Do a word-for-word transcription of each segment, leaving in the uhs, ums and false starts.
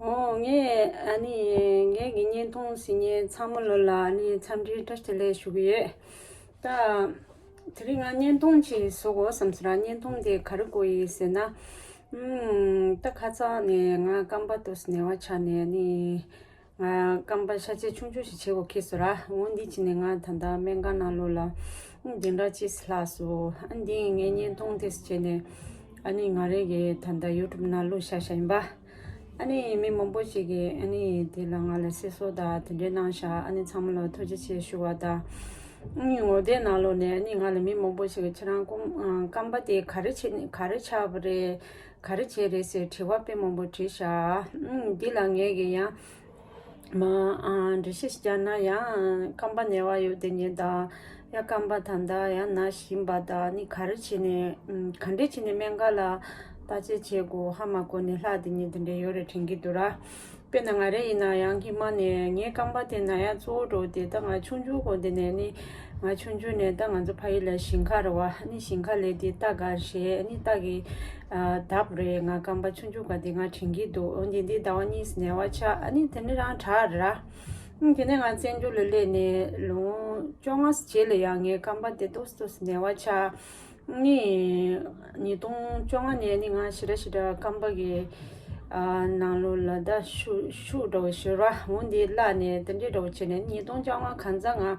ཨོ་ངས་ཨ་ནི་ངའི་གི་བརྙན་ཐུང་གཟིགས་མཁན་ཚང་མ་ལོ་ལ་ཨ་ནི་འཚམས་འདྲི་བཀྲ་ཤིས་བདེ་ལེགས་ཞུ་གི་ཡོད། ད་དེ་རིང་ང་བརྙན་ཐུང་ཅིག་བཟོ་དགོས་བསམ་སོང་ར། བརྙན་ཐུང་དེ་ག་རེ་དགོས་ཡིན་ཟེར་ན། ཨུམ། ད་ཁ་སང་ནས་ང་རྐང་པ་ཏོག་ཙམ་ན་བ་ཆགས་ནས་ཨ་ནི། ང་རྐང་པ་ཤ་ཆད་ཆུང་ཆུང་ཞིག་བྱེད་དགོས་ཁེལ་སོང་ར། འོ་འདི་བྱས་ནས་ང་ད་ལྟ་སྨན་ཁང་ནང་ལོགས་ལ་ཨ་འདི་འདྲ་ཅིག་ལྷག་སོང་། ཨ་འདི་ངས་བརྙན་ཐུང་དེ་བྱས་ནས་ཨ་ནི་ང་རང་གི་ད་ལྟ་ཡུ་ཊུབ་ནང་བླུགས་བཞག་བཞག་ཡིན་པ། ཨ་ནི་མི་མང་པོ་ཞིག་གིས་ཨ་ནི་དེ་ལ་ང་ལ་གསལ་བསྒྲགས་དང་དེ་འདྲའི་གནང་བཞག། ཨ་ནི་ཚང་མ་ལ་ཐུགས་རྗེ་ཆེ་ཞུ་བ་དང་། ཨ་ནི་ངོ་དེབ་ནང་ལོགས་ནས་ཨ་ནི་ང་ལ་མི་མང་པོ་ཞིག་གིས་ཁྱེད་རང་རྐང་རྐང་པ་དེ་ག་རེ་བྱས་ནས་ག་རེ་ཆགས་པ་རེད། ག་རེ་བྱས་རེད་ཟེར་དྲི་བ་དཔེ་མང་པོ་དྲིས་ཤག། ཨུམ། འདི་ལ་ངས་ཀྱི་ཡང་མ་ཨ་འགྲེལ་བཤད་ཞིག་རྒྱག་ན་ཡང་རྐང་པ་ན་བ་ཡོད་དེ་ཉིད་དང་། ཡང་རྐང་པ་ད་ལྟ་ཡང་ན་བཞིན་པ་དང་། ནི་ག་རེ་བྱས་ནས་ཨུམ། ག་འདྲས་བྱས་ནས་སྨན་ཁང་ལ་བརྟག་དཔྱད་བྱེད་དགོས་ཧ་མ་གོ་ནས་ལྷག་དེ་ཉིད་དེ་འདྲས་ཡོད་རེད་དྲན་གྱི་འདུག་ར། དཔེར་ན་ང་རེ་ཡིན་ན་ཡང་སྔོན་མ་ནས་ངའི་རྐང་པ་དེ་ན་ཡ་གཙོ་བོ་འགྲོ་དེ་ད་ང་ཆུང་ཆུང་གོ་དེ་ནས་ནི། ང་ཆུང་ཆུང་ནས་ད་ང་ཚོ་ཕ་ཡུལ་ལ་ཞིང་ཁ་རེད་བ། ནི་ཞིང་ཁ་ལས་དེ་རྟ་ག་རེད། ནི་རྟ་གི་ཨ་བརྡབ་རེད། ང་རྐང་པ་ཆུང་ཆུང་ག་དེ་ང་དྲན་གྱི་འདུག། འོན་ཏེ་འདི་ཟླ་བ་གཉིས་ན་བ་ཆགས། ཨ་ནི་དེ་ནི་རང་དྲག་རེད་ར། ཨ་དེ་ནས་ང་བཙན་བྱོལ་ལ་སླེབས་ནས་ལོ་ངོ་བཅོ་ལྔ་རྗེས་ལ་ཡང་ངའི་རྐང་པ་དེ་ཏོག་ཙམ་ཏོག་ཙམ་ན་བ་ཆགས། ནི་ཉིས་སྟོང་བཅོ་ལྔ་ནས་ནི་ང་ཞེ་དྲག་ཞེ་དྲག་རྐང་པ་གི་ཨ་ནང་ལོགས་ལ་ད་ཤུགས་ཤུགས་འདྲ་བོ་ཞུ་ར། འོ་འདི་བརླག་ནས་དེ་འདྲའི་འདྲ་བོ་བྱས་ནས་ཉིས་སྟོང་བཅོ་ལྔ་གང་ཙམ་ང་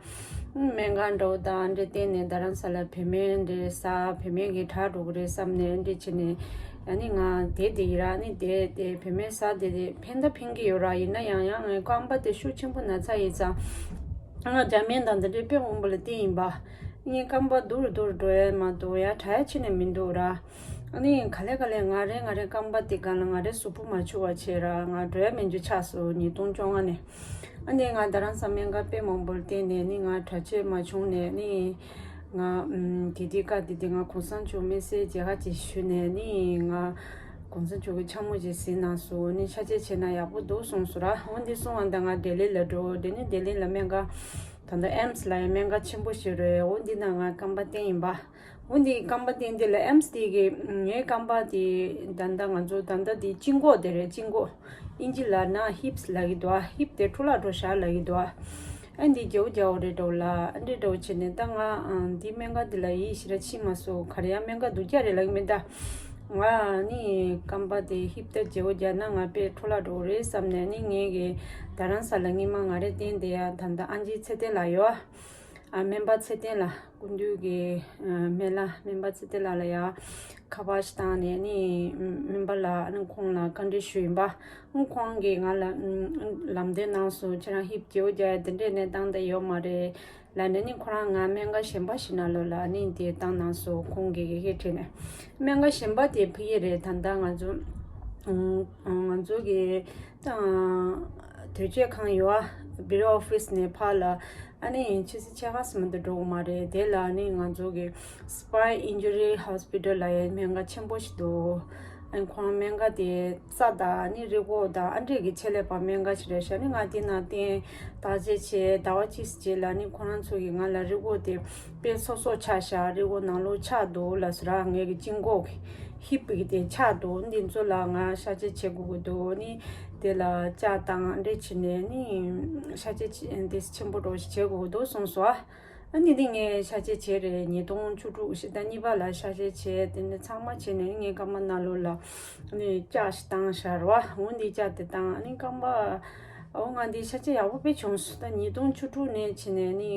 སྨན་ཁང་འདྲ་བོ་དང་འདྲ་བསྟེན་ནས་རྡ་རམ་ས་ལ་བོད་སྨན་འདྲ་ཟ། བོད་སྨན་གྱི་དྲག་འགྲོ་གི་རེད་བསམ་ནས་འདྲ་བྱས་ནས་ཨ་ནི་ང་བསྡད་བསྡད་ཡིན་ར། ནི་བསྡད་བསྡད་བོད་སྨན་ཟ་བསྡད་བསྡད་ཕན་ད་ཕན་གྱི་ཡོད་ར། ཡིན་ན་ཡང་ཡང་ངའི་རྐང་པ་དེ་ཤུགས་ཆེན་པོ་ན་ཚ་ཡིན་ཙང་། ང་འཇར་མན་དང་འདི་འདྲའི་དཔེ་མང་པོ་ལ་བསྟེན་ཡིན་པ། ངའི་རྐང་པ་སྡུག་རུ་སྡུག་རུ་འགྲོ་ཡ་མ་གཏོགས་ཡ་དྲག་ཡ་ཕྱིན་ནས་མི་འདུག་ར། ཨ་ནི་ག་ལེ་ག་ལེ་ང་རེ་ང་རེ་རྐང་པ་དེ་སྒང་ལ་ང་རེ་གཟུགས་པོ་མ་འཕྱུགས་པ་བྱས་ར་ང་འགྲོ་ཡ་མེད་འཇུ་ཆགས་སོང་ཉིས་སྟོང་བཅོ་ལྔ་ནས། ཨ་ནི་ང་རྡ་རམ་ས་སྨན་ཁང་དཔེ་མང་པོར་བསྟེན་ནས་ནི་ང་དྲག་ཆས་མ་བྱུང་ནས་ནི། ང་ཨམ་དེ་དུས་སྐབས་དེ་དུས་ང་གོང་ས་མཆོག་དམིགས་བསལ་མཇལ་ཁ་ཅིག་ཞུས་ནས་ནི་ང་གོང་ས་མཆོག་གི་འཕྱག་མོ་ཅིག་གཟིགས་གནང་སོང་། ནི་ཤ་ཆད་བྱས་ན་ཡག་པོ་འདུག་གསུངས་སོང་ར། འོ་འདི་གསུངས་པ་འདི་ང་ལྡི་ལི་ལ་འགྲོ། དེ་ནི་ལྡི་ལི་ལ་སྨན་ཁང་ད་ལྟ་ཨེམ་སི་ལ་ཡང་སྨན་ཁང་ཆེན་པོ་ཞིག་རེད། འོ་འདི་ན་ང་རྐང་པ་བསྟེན་ཡིན་པ། འོ་འདི་རྐང་པ་བསྟེན་དེ་ལ་ཨེམ་སི་དེ་གི་ངའི་རྐང་པ་དེ་ད་ལྟ་ང་ཚོ་ད་ལྟ་དེ་དཀྱིལ་འཁོར་དེ་རེད། དཀྱིལ་འཁོར་ཨིན་ཇི་ལ་ན་ཧིབ་སི་ལབ་ཀྱི་འདུག་ཨ། ཧིབ་དེ་འཕྲོ་བརླག་འགྲོ་ཤག་ལབ་ཀྱི་འདུག་ཨ། ཨ་འདི་རྒྱའུ་རྒྱའུ་རེད་འགྲོ་ལ། ཨ་འདྲེ་འགྲོ་བྱས་ནས་ད་ང་ཨ་འདི་སྨན་ཁང་འདི་ལ་ཡིད་ཞེ་དྲག་ཕྱིན་མ་སོང་། ག་རེ་ཡང་སྨན་ཁང་སྡུག་ཅག་རེད་ལབ་ཀྱི་མིན་ད། ང་ནི་རྐང་པ་དེ་ཧིབ་ལྟར་རྒྱའུ་རྒྱག་ན་ང་དཔེ་འཕྲོ་བརླག་འགྲོ་གི་རེད་བསམ་ནས་ནི་ངས་གི་རྡ་རམ་ས་ལ་སྔོན་མ་ང་རེ་བསྟེན་དེ་ཡ་ད་ལྟ་ཨན་ཇི་ཚེ་བརྟན་ལགས་ཡོད་ཨ། སྨན་པ་ཚེ་བརྟན་ལགས་སྐུ་མདུན་གི་སྨན་བླ་སྨན་པ་ཚེ་བརྟན་ལགས་ལ་ཡ་ཁ་པར་ཞིག་བཏང་ནས་ནི་སྨན་པ་ལགས་ནི་ཁོང་ལ་བཀའ་འདྲི་ཞུས་ཡིན་པ། ཁོང་གིས་ང་ལ་ལམ་སྟོན་གནང་སོང་། ཁྱེད་རང་ཧིབ་རྒྱའུ་རྒྱག་ཡ་དེ་འདྲའི་གནས་སྟངས་དེ་ཡོད་མ་རེད། ལ་ནས་ནི་ཁོ་རང་ང་སྨན་ཁང་གཞན་པ་ཞིག་ནང་ལོགས་ལ་ནི་དེ་བཏང་གནང་སོང་། ཁོང་གིས་གི་གི་ཁྲིད་ནས་སྨན་ཁང་གཞན་པ་དེ་ཕ་གི་རེད། ད་ལྟ་ང་ཚོ་ང་ཚོ་གི་དོལ་རྒྱལ་ཁང་ཡོད་ཨ། བི་རི་ཨོ་ཕིས་ནས་ཕར་ལ་ཨ་ནི་ཆུ་ཚོད་ཕྱེད་ཀ་ཙམ་དུ་འགྲོ་གི་མ་རེད། དེ་ལ་ནི་ང་ཚོ་གི་སི་པའིན་ཨིན་ཇུ་རི་ཧོ་སི་པི་ཊལ་ལ་ཡང་སྨན་ཁང་ཆེན་པོ་ཞིག་འདུག་ཨ་ནི་ཁོ་རང་སྨན་ཁང་དེ་རྩ་དང་ནི་རིལ་བོ་དང་ཨ་འདྲས་ཀྱི་ཆེད་ལས་པ་སྨན་ཁང་ཞིག་རེད་ཤག་ནི་ང་དེ་ནང་བསྟེན་བརྟག་དཔྱད་བྱས་ཟླ་བ་གཅིག་རྗེས་ལ་ནི་ཁོ་རང་ཚོ་གིས་ང་ལ་རིལ་བོ་དེ་དཔེ་སོ་སོ་ཆགས་ཤག་རིལ་བོ་ནང་ལོགས་ཆགས་འདུག་ལབ་སོང་ར། ངའི་གི་དཀྱིལ་འཁོར་གི་ཧིབ་གི་དེ་ཆགས་འདུག་འདི་ཚོ་ལ་ང་ཤ་ཆད་བྱེད་དགོས་ཀྱི་འདུག་ནི་དེ་ལ་ལྕགས་དང་ཨ་འདྲས་བྱས་ནས་ནི་ཤ་ཆད་འདི་ཆེན་པོ་འདྲ་བོ་ཞིག་བྱེད་དགོས་ཀྱི་འདུག་གསུངས་སོང་ཨ། ཨ་ནི་འདི་ངས་ཤ་ཆད་བྱས་རེད། ཉིས་སྟོང་བཅུ་དྲུག་ཕྱི་ཟླ་གཉིས་པ་ལ་ཤ་ཆད་བྱས། དེ་ནས་ཚང་མ་བྱས་ནས་ངའི་རྐང་པ་ནང་ལོགས་ལ་ཨ་ནི་ལྕགས་ཤིག་བཏང་བཞག་རེད་བ། འོ་འདི་ལྕགས་དེ་བཏང་ཨ་ནི་རྐང་པ་འོ་ང་འདི་ཤ་ཆད་ཡག་པོ་དཔེ་བྱུང་སོང་། ད་ཉིས་སྟོང་བཅུ་དྲུག་ནས་བྱས་ནས་ནི་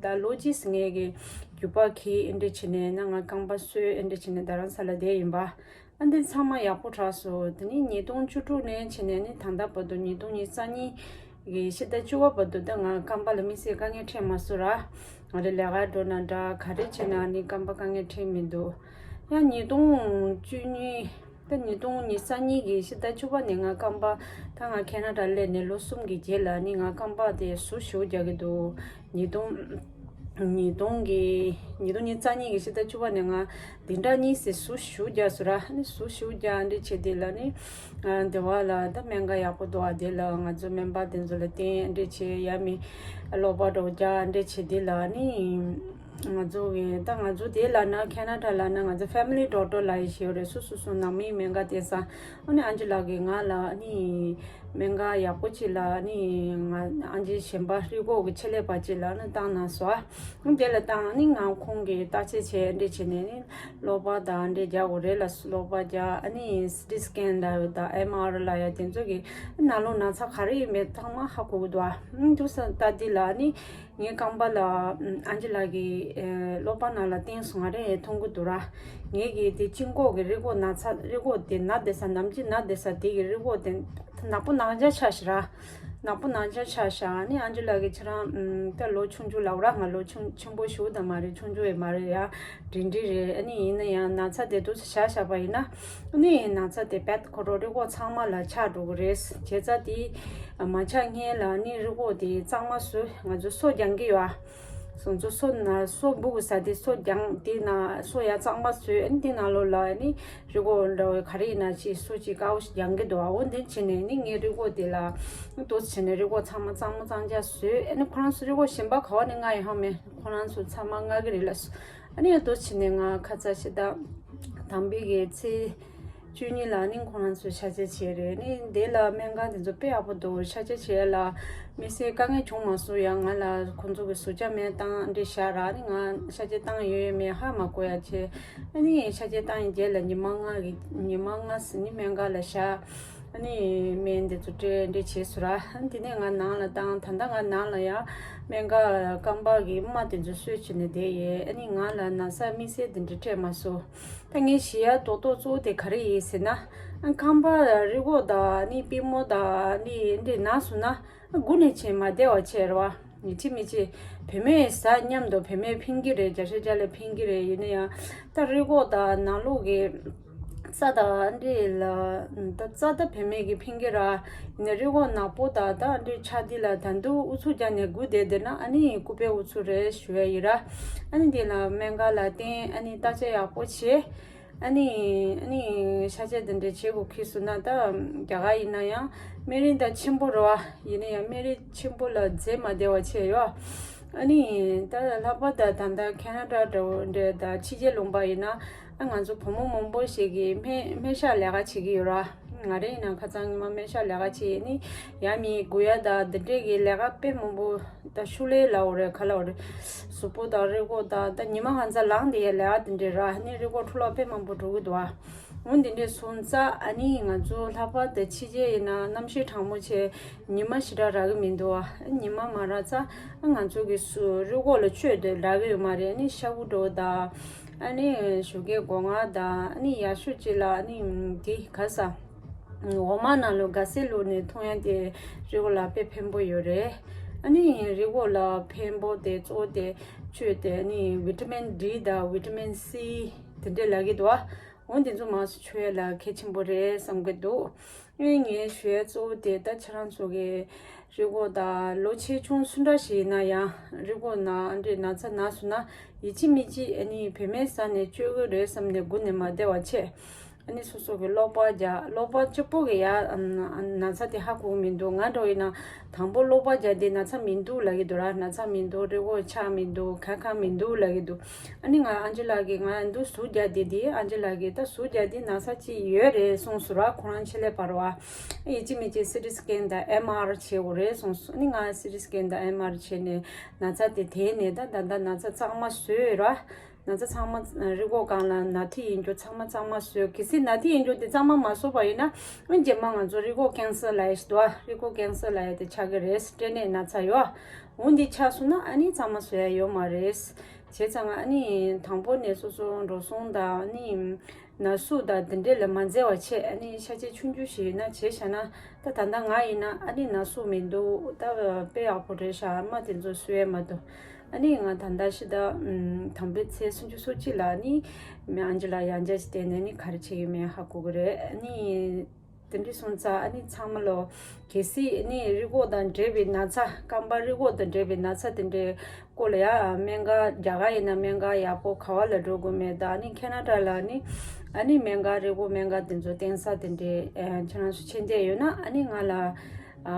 ད་ལོ་གཅིག་ངས་གི་རྒྱུ་པ་གི་ཨེ་འདྲ་བྱས་ནས་ན་ང་རྐང་པ་གསོས་ཨེ་འདྲ་བྱས་ནས་རྡ་རམ་ས་ལ་བསྡད་ཡིན་པ། ཨ་འདི་ཚང་མ་ཡག་པོ་དྲག་སོང་། དེ་ནི་ཉིས་སྟོང་བཅུ་དྲུག་ནས་བྱས་ནས་ནི་ད་ལྟ་བར་དུ་ཉིས་སྟོང་ཉི་ཤུ་རྩ་གཉིས་ཀྱི་ཕྱི་ཟླ་བཅུ་པ་བར་དུ་ད་ང་རྐང་པ་ལ་དམིགས་བསལ་དཀའ་ངལ་འཕྲད་མ་སོང་ར། ང་རེ་ལས་ཀ་འགྲོ་ན་འདྲ་ག་རེ་བྱས་ན་ནི་རྐང་པ་དཀའ་ངལ་འཕྲད་མི་འདུག་ཡང་ཉིས་སྟོང་བཅུ་གཉིས་ད་ཉིས་སྟོང་ཉི་ཤུ་རྩ་གཉིས་ཀྱི་ཕྱི་ཟླ་བཅུ་པ་ནས་ང་རྐང་པ་ད་ང་ཁེ་ན་ཌ་སླེབས་ནས་ལོ་གསུམ་གྱི་རྗེས་ལ་ནི་ང་རྐང་པ་དེ་ཟུར་བཞུགས་རྒྱག་གི་འདུག་ཉིས་སྟོང་ཉིས་སྟོང་གི་ཉིས་སྟོང་ཉི་ཤུ་རྩ་གཉིས་ཀྱི་ཕྱི་ཟླ་བཅུ་པ་ནས་ང་འདི་འདྲ་གཉིས་སུ་ཟུར་བཞུགས་རྒྱག་སོང་ར། ནི་ཟུར་བཞུགས་རྒྱག་འདི་བྱེད་དེ་ལ་ནི་ཨ་འདི་བ་ལ་ད་སྨན་ཁང་ཡག་པོ་འདུག་ཨ། དེ་ལ་ང་ཚོ་སྨན་པ་དེ་ཚོ་ལ་བསྟེན་འདི་བྱེད་ཡ་མི་ཀློག་པ་འདྲ་རྒྱག་འདི་བྱེད་དེ་ལ་ནི་ ང་ཚོ་གི་ད་ང་ཚོ་དེ་ལ་ན་ཁེ་ན་ཌ་ལ་ན་ང་ཚོ་family doctor ལ་ཡི་ཞེས་རེད། སུ་སུ་སུ་ནང་མིའི་སྨན་ཁང་བསྟེན་ས། ཨ་ནི་ཨན་ཇི་ལགས་ཀྱིས་ང་ལ་ཨ་ནི་སྨན་ཁང་ཡག་པོ་ཅིག་ལ་ཨ་ནི་ང་ཨན་ཇི་གཞན་པ་རི་གོ་གི་ཆེད་ལས་པ་ཅིག་ལ་ཨ་ནི་བཏང་གནང་སོང་། ཨ་ནི་དེ་ལ་བཏང་ཨ་ནི་ང་ཁོང་གིས་བརྟག་དཔྱད་བྱས་འདྲི་བྱས་ནས་ཨ་ནི་གློག་པ་དང་འདྲེ་རྒྱག་དགོས་རེད་ལ། གློག་པ་རྒྱག་ཨ་ནི་སི་ཊི་སི་ཀེན་ལ་དང་ཨེམ་ཨར་ལ་ཡ་དེ་ཚོ་གི་ནང་ལོགས་ན་ཚ་ག་རེ་ཡིན་མིན་ཚང་མ་ཧ་གོ་གི་འདུག་ཨ། ཨ་ནི་འདུག་ས་ལྟ་དེ་ལ་ཨ་ནི་ངའི་རྐང་པ་ལ་ཨ་ཨན་ཇི་ལགས་ཀྱིས་ཨེ་གློག་པ་ནང་ལ་བསྟན་སོང་། ང་རེ་མཐོང་གི་འདུག་ར། ངའི་གི་དེ་དཀྱིལ་འཁོར་གི་རི་མགོ་ན་ཚ་རི་མགོ་དེ་ན་བསྡད་ས་ནམ་རྒྱུན་ན་བསྡད་ས་དེ་གི་རི་མགོ་དེ་ནག་པོ་ནག་འཇག་ཆགས་ཤག་ར། ནག་པོ་ནག་འཇག་ཆགས་ཤག་ཨ་ནི་ཨན་ཇི་ལགས་ཀྱིས་ཁྱེད་རང་ཨམ་ད་ལོ་ཆུང་ཆུང་ལབ་ར། ང་ལོ་ཆུང་ཆེན་པོ་ཞིག་ད་མ་རེད། ཆུང་ཆུང་ཡང་མ་རེད་ཡ། འབྲིང་འབྲིང་རེད། ཨ་ནི་ཡིན་ན་ཡང་ན་ཚ་དེ་འདུག་སེ་བཞག་བཞག་པ་ཡིན་ན། ཨ་ནི་ན་ཚ་དེ་རྦད་ཁོ་རང་རི་མགོ་ཚང་མ་ལ་ཆགས་འགྲོ་གི་རེད། བྱས་ཙང་དེ་མ་ཆགས་སྔོན་ལ་ཨ་ནི་རི་མགོ་དེ་གཙང་མ་བཟོས། ང་ཚོ་སོ་རྒྱག་གི་ཡོད་ཨ། སོ་ཚོ་སོ་ན་སོ་འབུ་གི་ས་དེ་སོ་རྒྱག་དེ་ན་སོ་ཡ་གཙང་མ་བཟོས། ཨ་ནི་དེ་ནང་ལོགས་ལ་ཨ་ནི་རི་མགོ་འདྲ་བའི་ག་རེ་ཡིན་ན་ཅིག་སོ་ཅིག་དཀར་པོ་ཞིག་རྒྱག་གི་འདུག་ཨ། འོ་འདི་བྱས་ནས་ཨ་ནི་ངའི་རི་མགོ་དེ་ལ་འདུག་སེ་བྱས་ནས་རི་མགོ་ཚང་མ་གཙང་མ་གཙང་རྐྱང་བཟོས། ཨ་ནི་ཁོ་རང་ཚོ་རི་མགོ་གཞན་པ་ག་བ་ནས་མངགས་ཡོད་ཧ་མེད། ཁོ་རང་ཚོ་ཚང་མ་མངགས་གི་རེད་ལ། ཨ་ནི་ཡང་འདུག་སེ་བྱས་ནས་ང་ཁ་ཚ་ཞེ་དྲག་དམ་པའི་གི་ཚེས་བཅུ་གཉིས་ལ་ནི་ཁོ་རང་ཚོས་ཤ་ཆས་བྱས་རེད། ནི་དེ་ལ་སྨན་ཁང་དེ་ཚོ་དཔེ་ཡག་པོ་འདུག་ཤ་ཆས་བྱས་ལ་དམིགས་བསལ་དཀའ་ངལ་བྱུང་མ་སོང་། ཡང་ང་ལ་ཁོ་ཚོ་གི་ཟུར་བཅད་སྨན་བཏང་འདྲི་བྱས་ར། ནི་ང་ཤ་ཆས་བཏང་ཡོད་ཡོད་མེད་ཧ་མ་གོ་ཡ་བྱས། ཨ་ནི་ཤ་ཆས་བཏང་ཡི་རྗེས་ལ་ཉི་མ་ལྔ་གི་ཉི་མ་ལྔ་ཟིན་ནི་སྨན་ཁང་ལ་བཞག་ཨ་ནི་སྨན་དེ་ཚོ་སྤྲད་འདྲི་བྱས་སོང་ར། ཨ་ནི་དེ་ནས་ང་ནང་ལ་བཏང་། ད་ལྟ་ང་ནང་ལ་ཡང་སྨན་ཁང་རྐང་པ་གི་རྨ་དེ་ཚོ་གསོ་བྱས་ནས་བསྡད་ཡོད། ཨ་ནི་ང་ལ་ན་ཚ་དམིགས་བསལ་དེ་འདྲ་འཕྲད་མ་སོང་། ད་ངས་ཞུ་ཡ་རྡོག་རྡོག་གཙོ་བོ་དེ་ག་རེ་ཡིན་ཟེར་ན། རྐང་པ་རི་མགོ་དང་ནི་པུས་མོ་དང་ནི་འདི་ན་སོང་ན་སྒུག་ནས་བྱས་མ་བསྡད་པ་བྱས་རེད་བ། ཡིན་གཅིག་མིན་གཅིག་བུད་མེད་ཟ་སྙམ་དུ་བུད་མེད་ཕིང་གི་རེད། རྒྱ་ཤ་རྒྱ་ལ་ཕིང་གི་རེད། ཡིན་ན་ཡང་ད་རི་མགོ་དང་ནང་ལོགས་ཀྱི་རྩ་དང་འདི་ལ་ད་རྩ་ད་བུད་མེད་ཀྱི་ཕིང་གི་ར། ཡིན་ན་རི་མགོ་ནག་པོ་དང་ད་འདི་ཆ་འདི་ལ་ད་དུང་ཨུ་ཚུགས་རྒྱག་ནས་སྒུག་བསྡད་བསྡད་ན་ཨ་ནི་ལྐུགས་པའི་ཨུ་ཚུགས་རེད་ཞུ་ཡ་ཡིན་ར། ཨ་ནི་འདི་ལ་སྨན་ཁང་ལ་བསྟན། ཨ་ནི་བརྟག་དཔྱད་ཡག་པོ་བྱས། ཨ་ནི་ཨ་ནི་ཤ་ཆས་དེ་འདྲ་བྱེད་དགོས་ཁེལ་སོང་ན་ད་རྒྱ་གར་ཡིན་ན་ཡང་སྨན་རིན་ད་ཆེན་པོ་རེད་བ། ཡིན་ན་ཡང་སྨན་རིན་ཆེན་པོ་ལ་འཛེམ་མ་བདེ་བ་བྱས་ཡོད། ཨ་ནི་ད་ལྷག་པར་ད་ད་ལྟ་ཁེ་ན་ཌ་འདྲ་བོ་འདྲ་ད་ཕྱི་རྒྱལ་ལུང་པ་ཡིན་ན་ཨ་ང་ཚོ་བུ་མོ་མང་པོ་ཞིག་གིས་སྨན་སྨན་ཞབས་ལས་ཀ་བྱེད་ཀྱི་ཡོད་ར། ང་རང་ཡིན་ན་ཁ་སང་ཉི་མ་སྨན་ཞབས་ལས་ཀ་བྱས། ཨ་ནི་ཡ་མི་དགུ་ཡ་ད་འདི་འདྲས་ཀྱི་ལས་ཀ་དཔེ་མང་པོ། ད་ཤུགས་ལས་ལ་འོ་རེད་ག་ལ་འོ་རེད། གཟུགས་པོ་དང་རེ་སྐོར་དང་ད་ཉི་མ་ང་ཚ་ལངས་དེ་ཡ་ལས་ཨ་དེ་འདྲས་ར། ནི་རེ་སྐོར་འཕྲོ་བརླག་དཔེ་མང་པོ་འགྲོ་གི་འདུག་ཨ། འོ་དེ་འདྲས་སོང་ཙང་ཨ་ནི་ང་ཚོ་ལྷག་པར་དུ་ཕྱི་རྒྱལ་ཡིན་ན་གནམ་གཤིས་གྲང་མོ་བྱས་ཉི་མ་ཞེ་དྲག་རག་གི་མི་འདུག་ཨ། ཉི་མ་མ་རག་ཙང་ཨ་ང་ཚོ་གི་སུ་རེ་སྐོར་ལ་བཅོས་དེ་རག་གི་ཡོད་མ་རེད། ཨ་ནི་ཤ་བོ་འགྲོ་དང་ཨ་ནི་ཞོགས་ཀའི་སྒོ་ང་དང་ཨ་ནི་ཡག་ཤོས་ཅིག་ལ་ཨ་ནི་དེ་ག་ས། འོ་མ་ནང་ལོ་ག་སེ་བླུགས་ནས་འཐུང་ཡ་དེ་རི་མགོ་ལ་དཔེ་ཕན་པོ་ཡོད་རེད། ཨ་ནི་རི་མགོ་ལ་ཕན་པོ་དེ་གཙོ་བོ་དེ་བཅོས་དེ་ཨ་ནི་བི་ཏ་མིན་ཌི་དང་བི་ཏ་མིན་སི་དེ་འདྲས་ལབ་ཀྱི་འདུག་ཨ། འོ་འདི་ཚོ་མང་སུ་མཆོད་ཡ་ལ་གལ་ཆེན་པོ་རེད་བསམ་གྱི་འདུག་ཨ་ནི་ངའི་ཞུ་ཡ་གཙོ་བོ་དེ་ད་ཁྱེད་རང་ཚོ་གི་རི་མགོ་དང་ལོ་ཆེ་ཆུང་སུ་འདྲ་ཞིག་ཡིན་ན་ཡང་རི་མགོ་ན་འདྲས་ན་ཚ་ན་སོང་ན་ཡིན་གཅིག་མིན་གཅིག་ཨ་ནི་བུད་མེད་ཟ་ནས་བཅོས་ཀྱི་རེད་བསམ་ནས་སྒུག་ནས་མ་བསྡད་པ་བྱས། ཨ་ནི་སོ་སོ་གི་གློག་པ་རྒྱག་གློག་པ་གཅིག་པོ་གི་ཡ་ཨ་ན་ཚ་དེ་ཧ་གོ་གི་མི་འདུག་ང་འདྲ་བོ་ཡིན་ན་དང་པོ་གློག་པ་རྒྱག་དེ་ན་ཚ་མི་འདུག་ལབ་ཀྱི་འདུག་ར། ན་ཚ་མི་འདུག་རེ་བོ་ཆགས་མི་འདུག་ག་ག་མི་འདུག་ལབ་ཀྱི་འདུག་ཨ་ནི་ང་ཨན་ཇི་ལགས་ཀྱིས་ང་འདུག་ཟུག་རྒྱག་དེ་དེ་ཨན་ཇི་ལགས་ཀྱིས་ད་ཟུག་རྒྱག་དེ་ན་ཚ་ཅིག་ཡོད་རེད་གསུངས་སོང་ར། ཁོ་རང་ཆེད་ལས་པ་རེད་བ། ཨ་ཡིན་གཅིག་མིན་གཅིག་སི་ཊི་སི་ཀེན་དང་ཨེམ་ཨར་བྱེད་དགོས་རེད་གསུངས་སོང་། ཨ་ནི་ང་སི་ཊི་སི་ཀེན་དང་ཨེམ་ཨར་བྱས་ནས་ན་ཚ་དེ་དེད་ནས་ད་ད་ལྟ་ན་ཚ་གཙང་མ་བཟོས་ར། ན་ཚ་ཚང་མ་རི་མགོ་སྒང་ལ་ན་ཐི་ཡིན་རྒྱུ་ཚང་མ་གཙང་མ་བཟོས། གལ་སྲིད་ན་ཐི་ཡིན་རྒྱུ་དེ་གཙང་མ་མ་བཟོས་པ་ཡིན་ན་ཨ་རྗེས་མ་ང་ཚོ་རི་མགོ་ཀེན་སར་ལབ་ཡ་ཞིག་འདུག་ཨ། རི་མགོ་ཀེན་སར་ལབ་ཡ་དེ་ཆགས་ཀྱི་རེད། སྐྲན་ནད་ན་ཚ་ཡོད། འོ་འདི་ཆགས་སོང་ན་ཨ་ནི་གཙང་མ་བཟོ་ཡ་ཡོད་མ་རེད། བྱས་ཙང་ཨ་ནི་དང་པོ་ནས་སོ་སོ་འགྲོ་སོང་དང་ཨ་ནི་ན་ཟུག་དང་དེ་འདྲས་ལ་མ་འཛེམ་པ་བྱས། ཨ་ནི་ཤ་ཆས་ཆུང་ཆུང་ཞིག་ཡིན་ན་བྱས་བཞག་ན་ད་ད་ལྟ་ང་ཡིན་ན་ཨ་ནི་ན་ཟུག་མི་འདུག་ད་དཔེ་ཡག་པོ་རེད་ཤག་རྨ་དེ་ཚོ་གསོ་ཡ་མ་འདུག་ཨ་ནི་ང་ད་ལྟ་ཤི་ད་ཨམ་དམ་པའི་ཚེས་སུམ་ཅུ་སོ་གཅིག་ལ་ནི་མི་ཨན་ཇི་ལ་ཡང་བསྐྱར་ཞིག་བསྟན་ནས་ནི་ག་རེ་བྱེད་ཀྱི་མེད་ཧ་གོ་གི་རེད། ཨ་ནི་དེ་འདྲ་སོང་ཙང་ཨ་ནི་ཚང་མ་ལོ་གལ་སྲིད་ཨ་ནི་རི་མགོ་དང་འབྲེལ་བའི་ན་ཚ་རྐང་པ་རི་མགོ་དང་འབྲེལ་བའི་ན་ཚ་དེ་འདྲའི་སྐོར་ལ་ཡ་སྨན་ཁང་རྒྱ་གར་ཡིན་ན་སྨན་ཁང་ཡག་པོ་ག་བ་ལ་འགྲོ་དགོས་མེད་དང་ཨ་ནི་ཁེ་ན་ཌ་ལ་ནི་ཨ་ནི་སྨན་ཁང་རི་མགོ་སྨན་ཁང་དེ་ཚོ་བསྟན་ས་དེ་འདྲའི་ཁྱེད་རང་ཚོ་མཁྱེན་བསྡད་ཡོད་ན་ཨ་ནི་ང་ལ། ཨ་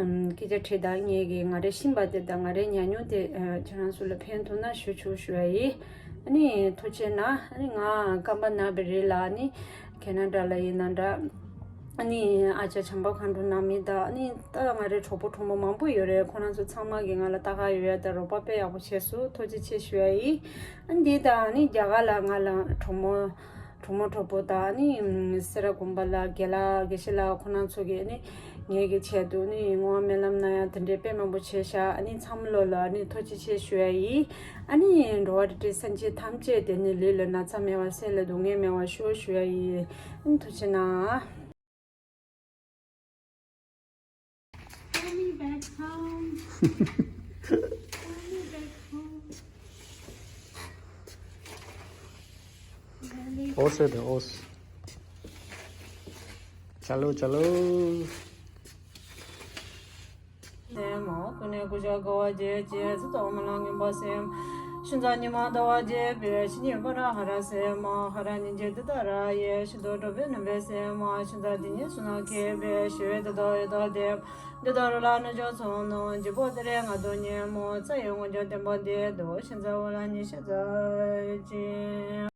ཨམ་སྐད་ཆ་དྲིས་དང་། ངས་ཀྱི་ང་རའི་ཤེས་པ་དེ་དང་ང་རའི་ཉམས་མྱོང་དེ་ཨ་ཁྱེད་རང་ཚོ་ལ་ཕན་ཐོགས་ན་ཞུ་ཆོག་ཞུ་ཡ་ཡིན། ཨ་ནི་ཐུགས་རྗེ་གནང་། ཨ་ནི་ང་རྐང་པ་ན་བའི་རིང་ལ་ཨ་ནི་ཁེ་ན་ཌ་ལ་ཡིན་ན་འདྲ། ཨ་ནི་ཨ་ཅག་བྱམས་པ་མཁའ་འགྲོ་ནང་མི་དང་། ཨ་ནི་ད་ང་རའི་གྲོགས་པོ་གྲོགས་མོ་མང་པོ་ཡོད་རེད། ཁོ་རང་ཚོ་ཚང་མ་གིས་ང་ལ་ལྟ་ག་ཡོད་ཡ་དང་རོགས་པ་དཔེ་ཡག་པོ་བྱས་སོང་། ཐུགས་རྗེ་ཆེ་ཞུ་ཡ་ཡིན། ཨ་ནི་འདི་དང་ཨ་ནི་རྒྱ་གར་ལ་ང་ལ་གྲོགས་མོ་གྲོགས་མོ་གྲོགས་པོ་དང་། ཨ་ནི་སེ་ར་དགོན་པ་ལ་དགེ་ལགས་དགེ་བཤེས་ལགས་ཁོ་རང་ཚོ་གིས་ཨ་ནི་ངེད་ཀྱི་ཆེད་དུ་ཨ་ནི་བསྔོ་བ་སྨོན་ལམ་གནང་ཡ་དེ་འདྲའི་དཔེ་མང་པོ་བྱས་ཤག་ཨ་ནི་ཚང་མ་ལོ་ལ་ཨ་ནི་ཐུགས་རྗེ་ཆེ་ཞུ་ཡ་ཡིན། ཨ་ནི་འགྲོ་བ་རིགས་དྲུག་སེམས་ཅན་ཐམས་ཅད་དེ་ནི་ལུས་ལ་ན་ཚ་མེད་པ། སེམས་ལ་སྡུག་བསྔལ་མེད་པ་ཤོག་ཞུ་ཡ་ཡིན། ཨ་ནི་ཐུགས་རྗེ་གནང་། Call me back home. Call me back home. ओस है तो ओस। चलो चलो। སེམས་མ་ཀུན་ནས་ཀུ་ཤ་དགའ་བ་རྒྱས་བྱེད། ཚེ་ཐོག་མ་ལ་ངན་པ་སེམས། ཤིན་ཙང་ཉི་མ་ཟླ་བ་རྒྱས་པའི་ཕྱི་ཉིན་པ་ར་ཧ་ར་སེམས། ཧ་ར་ཉིན་བྱེད་དེ་ལྟར་ཡེ། ཤིན་ཏུ་གྲོགས་པའི་རྣམ་པའི་སེམས། ཤིན་ཙང་དེ་ཉིད་གསུང་ན་མཁས་པའི་ཞི་བའི་དེ་དག་ཡོད་དོ་བདེ། འདི་ལྟར་རོ་ལ་ནུ་ཅོག་ཚོང་ནོ་འཇིགས་པོ་དེ་རེ་ང་དོ་ཉེ་མོ་ཚ་ཡོད་ངོ་ཅོག་བརྟན་པོ་འདི་དོ་ཤིན་ཙང་འོ་ལ་ཉི་ཤ་ཙ་ཅི།